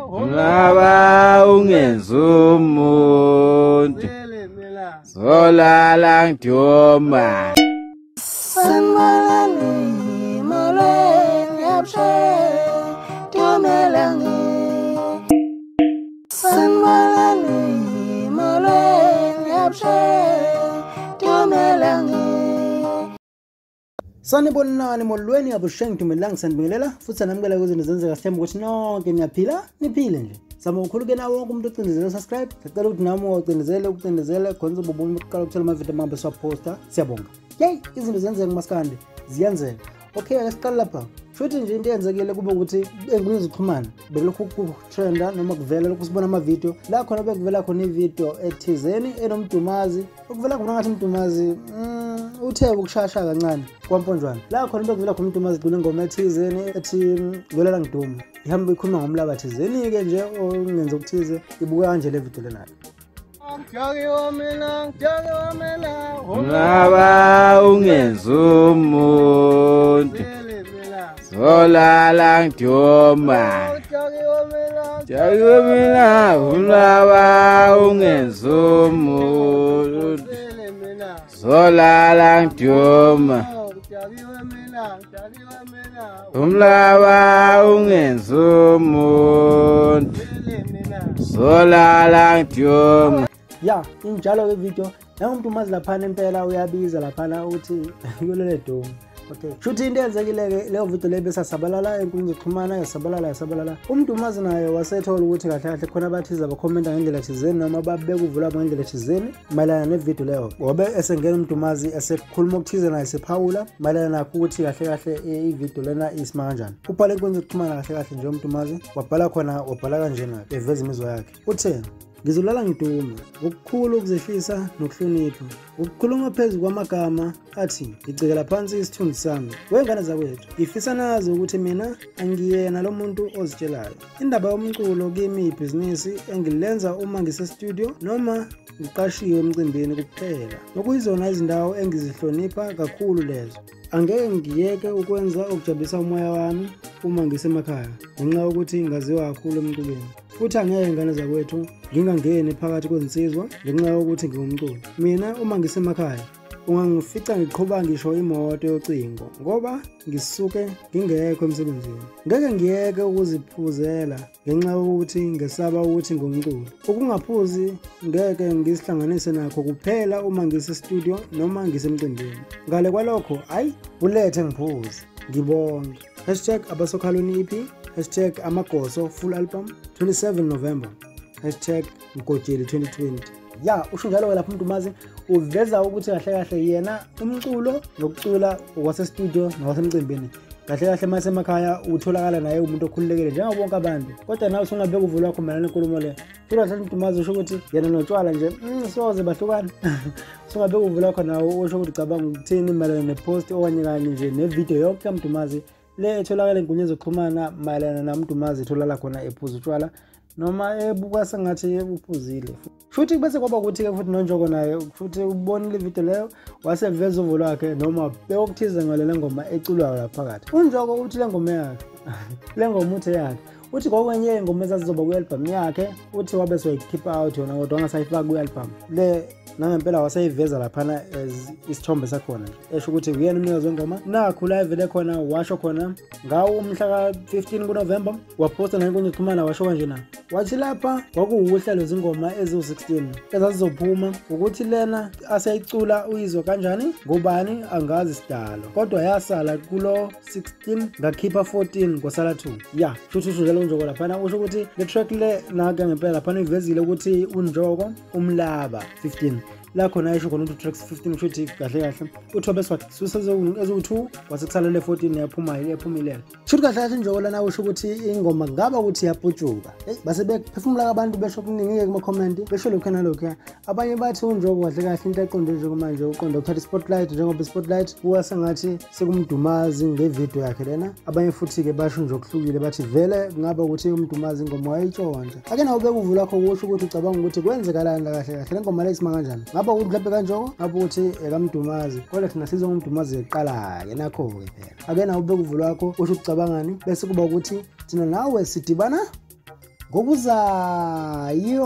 Umlaba ungenza umuntu zolala ngiduma. Sanibonani, molweni, abusheni, dumelang. Sanibonani, molweni, abusheni, dumelang. Sanibonani, molweni, abusheni, dumelang, sanibingelela futhi sanamukela kwizinto zenzeka sithemba ukuthi nonke niyaphila, niphile nje. Sama ukhuluke nawo wonke umuntu ocindezele subscribe. Sicela ukuthi nami ucindezele ucindezele khona uzobona ukuqala ukuthola amavidiyo amahambe siwaposta. Siyabonga. Yey, izinto zenzeka kumaskandi, ziyenzeka. Okay, ake siqale lapha. Futhi nje into eyenzekile kube ukuthi enkundleni zokuxhumana bekulokhu kutrenda noma kuvela lokhu sibona amavidiyo la khona bekuvela khona ividiyo ethizeni enomdumazi, okuvela khona ngathi umdumazi uthe ukushasha kancane kwamponjwana. La khona bekuvela khona umdumazi gcina ingoma ethizeni ethi ngolala ngiduma, ihamba ikhuluma ngomlaba thizeni-ke nje ongenza okuthize. Ibuka kanje le vidiyo lena. Umlaba ungenza umuntu zolala ngiduma. Jayumina umlaba ungenza umuntu zolala ngiduma. Umlaba ungenza umuntu zolala ngiduma. Ya, injalo ke video. Nangumdumazi laphana impela uyabiza laphana uthi kuyolele duma. Okay. Shuthi into eyenzekile-ke leyo video leyo besasabalala enkundleni zokuxhumana, yasabalala yasabalala. Umdumazi naye wasethola ukuthi kahle kahle khona abathize abakhomenta ngendlela thizeni noma babeka uvo lwabo ngendlela thizeni mayelana nevidiyo leyo. Ngobe esengena umdumazi esekhuluma okuthize naye sephawula mayelana nakho ukuthi kahle kahle ividiyo lena isima kanjani. Ubhale enkundleni zokuxhumana kahle kahle nje umdumazi, wabhala khona, wabhala kanjena eveza imizwa yakhe. Uthe, ngizolala ngiduma ngokukhulu ukuzehlisa nokuhlonipha, ukukhuluma phezu kwamagama athi ngicekela phansi isithunzi sami. Wengane zakwethu, ngifisa nazi ukuthi mina angiyena lo muntu ozitshelayo. Indaba yomculo kimi ibhizinisi engilenza uma ngise-studio noma ngiqashiwe emcimbini kuphela, okuyizona izindawo engizihlonipha kakhulu lezo. Angeke ngiyeke ukwenza okujabulisa umoya wami uma ngisemakhaya ngenxa yokuthi ngaziwa kakhulu emculweni. Futhi angeke ngane zakwethu ngingangeni phakathi kwezinsizwa ngenxa yokuthi ngingumculi. Mina uma ngisemakhaya ungangifica ngiqhuba ngisho imoto yocingo ngoba ngisuke ngingekho emsebenzini. Ngeke ngiyeke ukuziphuzela ngenxa yokuthi ngesaba ukuthi ngumculi. Ukungaphuzi ngeke ngisihlanganise nakho kuphela uma ngise-studio noma ngisemcimbini. Ngale kwalokho, ayi ulethe ngiphuze ngibonge. Hashtag abasokhalweni EP, hashtag amagoso full album 27 November, hashtag Mgojeli 2020. Ya, usho njalo-ke lapho umdumazi uveza ukuthi kahle kahle yena umculo nokucula okwase-studio nokwasemcimbini kahle kahle masemakhaya utholakala naye umuntu okhululekile njengabo bonke abantu. Kodwa nawe usungabeka uvo lwakho mayelana nenkulumo le. Futhi kahle umdumazi usho ukuthi yena notshwala nje soze bahlukana. Usungabeka uvo lwakho nawe usho ukuthi ucabanga ukuthini mayelana nepost okanye kanye nje nevidiyo yonke kamdumazi le etholakala enkundleni zokuxhumana mayelana namdumazi etholakala khona ephuza utshwala noma ebuka sengathi uphuzile. Futhi bese kwaba ukuthi-ke futhi noNjoko naye futhi ubonile ividiyo leyo waseveza uvo lwakhe noma bekokuthize ngale le ngoma eculwayo lapha phakathi. UNjoko uthi le ngoma yakhe le ngoma uthi yakhe, uthi kwakwenye iy'ngoma ezazizoba kwi-album yakhe, uthi wabe sewayikhipha out yona kodwa wangasayifaka kwi-album le. Nangempela waseyiveza laphana as isithombe sakhona nje esho ukuthi uyena umnikazi wengoma. Nakhu la evele khona washo khona ngawo umhla ka-15 kuNovemba, waphosta nankundla yokuxhumana washo kanjena, wathi lapha kwakuwuhla lwezingoma eziwu-16 ezazizophuma, ukuthi lena aseyicula uyizwa kanjani ngobani angazi sidalo, kodwa yasala kulo 16 ngakhipha 14 kwasala 2. Ya, futhi usho njalo uNjoko laphana, usho ukuthi le track le nake ngempela laphana ivezile ukuthi uNjoko umlaba 15 la khona esho khona ukuthi tracks 15 kusho ukuthi kahle kahle uthiwa bese eziwu-2 kwase kusalele 14 yaphuma ephumile. Shuthi kahle kahle Njoko lana usho ukuthi ingoma ngaba ukuthi yaputshuka. Hey, base bephefumula abantu besho okuningi-ke kuma-comment besho lokhu nalokhuya. Abanye bathi uNjoko kahle kahle into eqonde njengamanje uqonde ukuthatha i-spotlight, njengoba i-spotlight kuwa sengathi sekumdumazi ngevidiyo yakhe lena. Abanye futhi-ke basho nje okuhlukile bathi vele kungaba ukuthi umdumazi ingoma wayitshontsha. Ake nawe ubeke uvo lwakho kusho ukuthi ucabanga ukuthi kwenzekalani la kahle kahle le ngoma le isima kanjani. Ngaba ukuthi mhlawumbe kanjoko, ngabe ukuthi ekaMdumazi, kodwa thina sizwe ngoMdumazi kuqala-ke, nakho-ke phela. Ake nawe ubeke uvo lwakho, usho ukucabangani, bese kuba ukuthi thina nawe sidibana ngokuzayo.